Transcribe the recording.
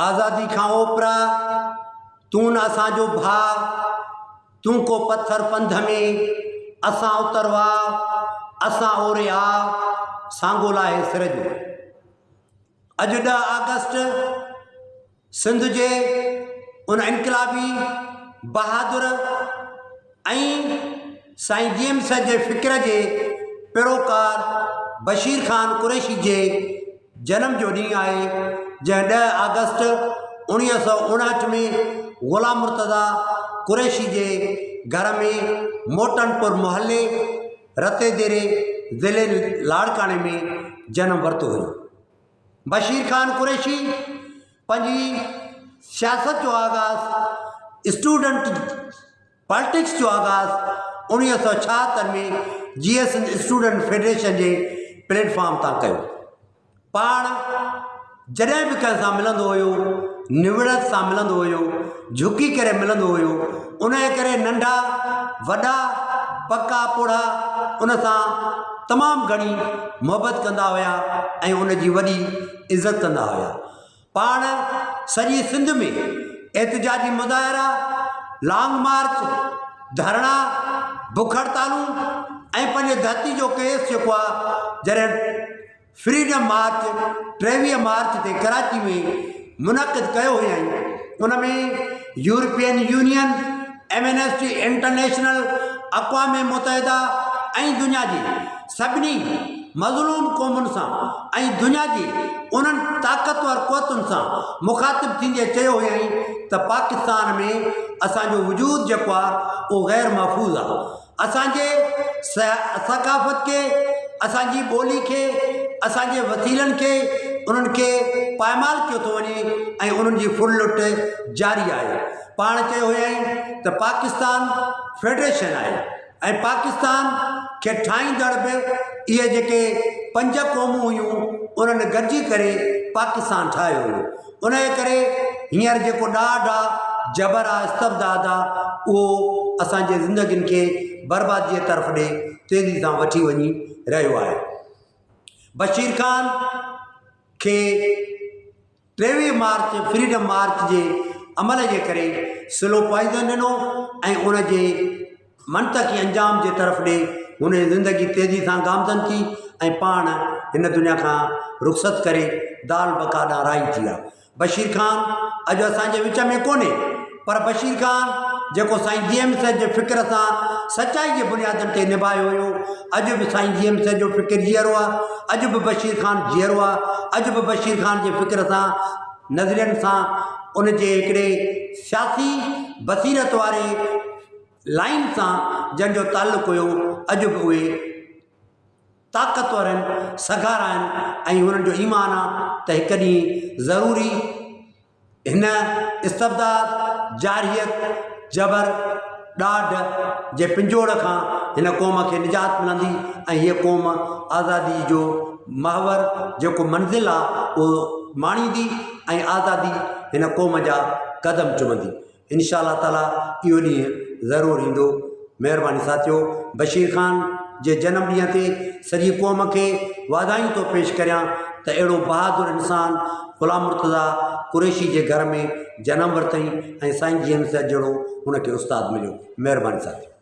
آزادي کان اوپرا، تون نه اسان جو ڀاء، تون ڪو پٿر پنڌ ۾، اسان اتر واء، اسان اوري آء، سانگو لاهي سر جو. اڄ ڏهه آگسٽ سنڌ جي ان انقلابي بهادر ۽ سائين جي ايم سيد جي فڪر جي پيروڪار بشير خان قريشي جي جنم جو ڏينهن آهي جنهن ڏهه آگسٽ 1959 ۾ غلام مرتضيٰ قريشي جي گهر ۾ موٽن پور محلي رتي ديري ضلعي لاڙڪاڻي ۾ جنم ورتو هيو. بشير خان قريشي پنهنجي سياست جو آغاز اسٽوڊنٽ پالٽڪس جو آغاز 1976 ۾ جي ايس سنڌ اسٽوڊنٽ فيڊريشن جي پليٽ فارم تان ڪيو. پاڻ جڏهن به ڪنهن سان ملندو هيو نوڙت سان ملندو هيو جهڪي ڪري ملندو هيو ان جي ڪري ننڍا وڏا پڪا پوڙها ان سان تمام گهڻي محبت ڪندا هيا ۽ ان جي وڏي عزت ڪندا هيا پاڻ سڄي سنڌ ۾ احتجاجي مظاهرا لانگ مارچ ڌرڻا بک هڙتالون ۽ پنهنجي ڌرتي جو ڪيس جيڪو آهي جڏهن فريڊم مارچ 23 مارچ تي ڪراچي ۾ منعقد ڪيو هيائين ان ۾ يورپين يونين، ايمنسٽي انٽرنيشنل، اقوام متحده ۽ دنيا جي سڀني مظلوم قومن سان ۽ دنيا جي انهن طاقتور قوتن سان مخاطب ٿيندي چيو هيائين ته پاڪستان ۾ اسان جو وجود جيڪو آهي اهو غير محفوظ آهي. اسان جي ثقافت کي، اسان جي ٻولي کي، اسان جي وسيلن کي انهن کي پائمال ڪيو ٿو وڃي ۽ انهن جي ڦر لٽ جاري آهي. پاڻ چيو هيائين ته پاڪستان فيڊريشن آهي ۽ پاڪستان کي ٺاهيندڙ به اهي جيڪي پنج قومون هيون انهن گڏجي ڪري پاڪستان ٺاهيو هيو. انهيء ڪري هينئر جيڪو ڏاڍ آ، جبر آ، استبداد آ، اهو اسان جي زندگين کي برباديء طرف ڏي تيزي سان وٺي وڃي رهيو آهي. بشير خان کي 23 مارچ فريڊم مارچ جي عمل جي ڪري سلو پوائزن ڏنو ۽ ان جي منطقي انجام جي طرف ڏي هن جي زندگي تيزي سان گامزن ٿي ۽ پاڻ هن دنيا کان رخصت ڪري دارالبقا ڏانهن راهي ٿي ويا. بشير خان اڄ اسان جي وچ ۾ ڪونهي پر بشير خان جيڪو سائين جي ايم سيد جي فڪر سان سچائي جي بنيادن تي نڀايو هيو اڄ به سائين جي ايم سيد جو فڪر جيئرو آهي اڄ به بشير خان جيئرو آهي اڄ به بشير خان جي فڪر سان نظرين سان ان جي هڪڙي سياسي بصيرت واري لائين سان جن جو تعلق هيو اڄ به اهي طاقتور آهن سگهارا آهن ۽ انهن جو ايمان آهي ته هڪ ڏينهن ضروري هن استبداد جارحيت جبر ڏاڍ جي پنجوڙ کان هن قوم کي نجات ملندي ۽ هيء قوم آزادي جو محور جيڪو منزل آهي اهو ماڻيندي ۽ آزادي هن قوم جا قدم چمندي انشاء الله تعالي اهو ڏينهن ضرور ايندو مهرباني ساٿيو بشير خان جي جنم ڏينهن تي سڄي قوم کي واڌايون ٿو پيش ڪريان ته اهڙو بهادر انسان غلام مرتضيٰ قريشي جي گهر ۾ جنم ورتائين ۽ سائين جي ايم سيد جهڙو هن کي استاد مليو مهرباني ساٿيو.